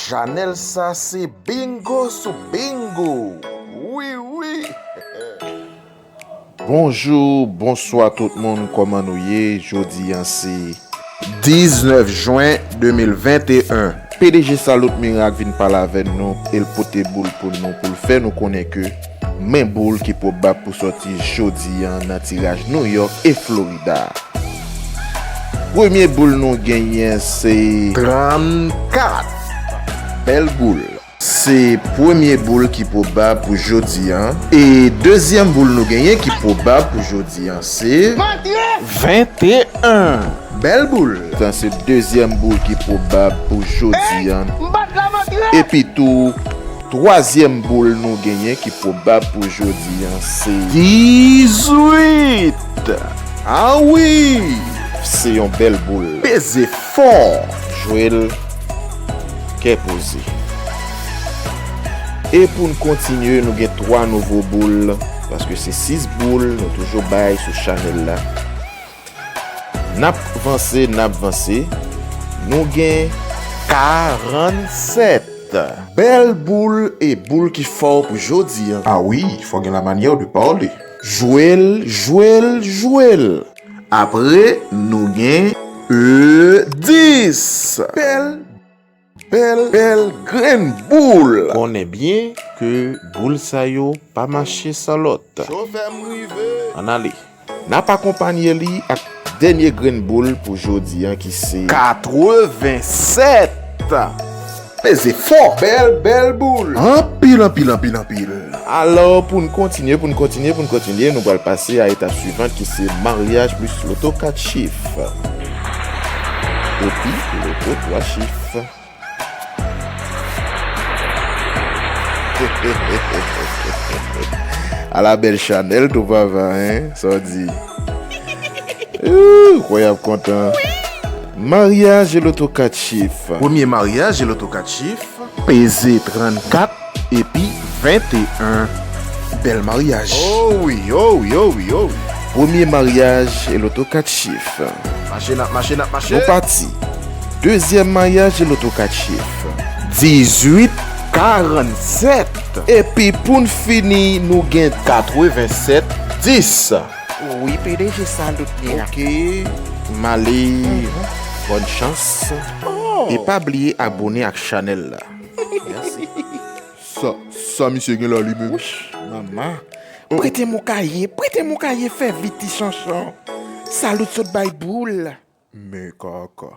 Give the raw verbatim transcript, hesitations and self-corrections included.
Chanèl sa se bingo sou bingo. Wi, wi. Bonjou, bonswa tout moun, kòman nou ye? Jodi a se diznèf jen de mil venteyen. P D G Salut Miracle vin pale avè nou e l pote boul pou nou, pou l fè nou konnen ke men boul ki pwobab pou sòti jodi a nan tiraj New York e Florida. Premye boul nou genyen se trannkat. Bèl boul. Se premye boul ki pwobab pou jodi a. E dezyèm boul nou genyen ki pwobab pou jodi a se venteyen. Bèl boul. Sa se dezyèm boul ki pwobab pou jodi a. Epi tou, twazyèm boul nou genyen ki pwobab pou jodi a se dizuit. A wi! Se yon bèl boul. Peze fò. Jwe l kè poze. E pou n kontinye, nou gen twa nouvo boul, paske se sis boul nou toujou bay sou chanèl la. N ap vanse, n ap vanse. Nou gen karannsèt. Bèl boul e boul ki fò pou jodi a. A wi, fò gen la manyè de pale. Jwe l, jwe l, jwe l. Apre, nou gen e dis. Bèl, bèl, bèl grenn boul. Konnen byen ke boul sa yo pa mache san lòt. Chofè m rive. Ann ale. N ap akonpanye li ak dènye grenn boul pou jodi a ki se katrevensèt. Peze fò. Bèl, bèl boul. Anpil, anpil, anpil, anpil. Alò, pou n kontinye, pou n kontinye, pou n kontinye, nou pral pase a etap swivan ki se maryaj plis loto kat chif. Epi, loto twa chif. Ala bèl chanèl tou papa, en? Sa w di? Ooh, kwè y ap kontan. Maryaj e loto kat chif. Premye maryaj e loto kat chif. Peze trannkat epi venteyen. Bèl maryaj. Oh wi, oh wi, oh wi, oh wi. Premye maryaj e loto kat chif. Mache, n ap mache, n ap mache. Nou pati. Dezyèm maryaj e loto kat chif. Dizuit karannsèt. Epi pou n fini, nou gen katrevensèt dis. Wi, P D G Salut Miracle. Ok, m ale. Bòn chans. Oh. E pa bliye abone ak chanèl la. Mèsi. Sa, sa misye gen la li menm? Wouch, manman. Prete m yon kaye, prete m yon kaye, fè vit ti chanchon. Salut sot bay boul. Men kaka.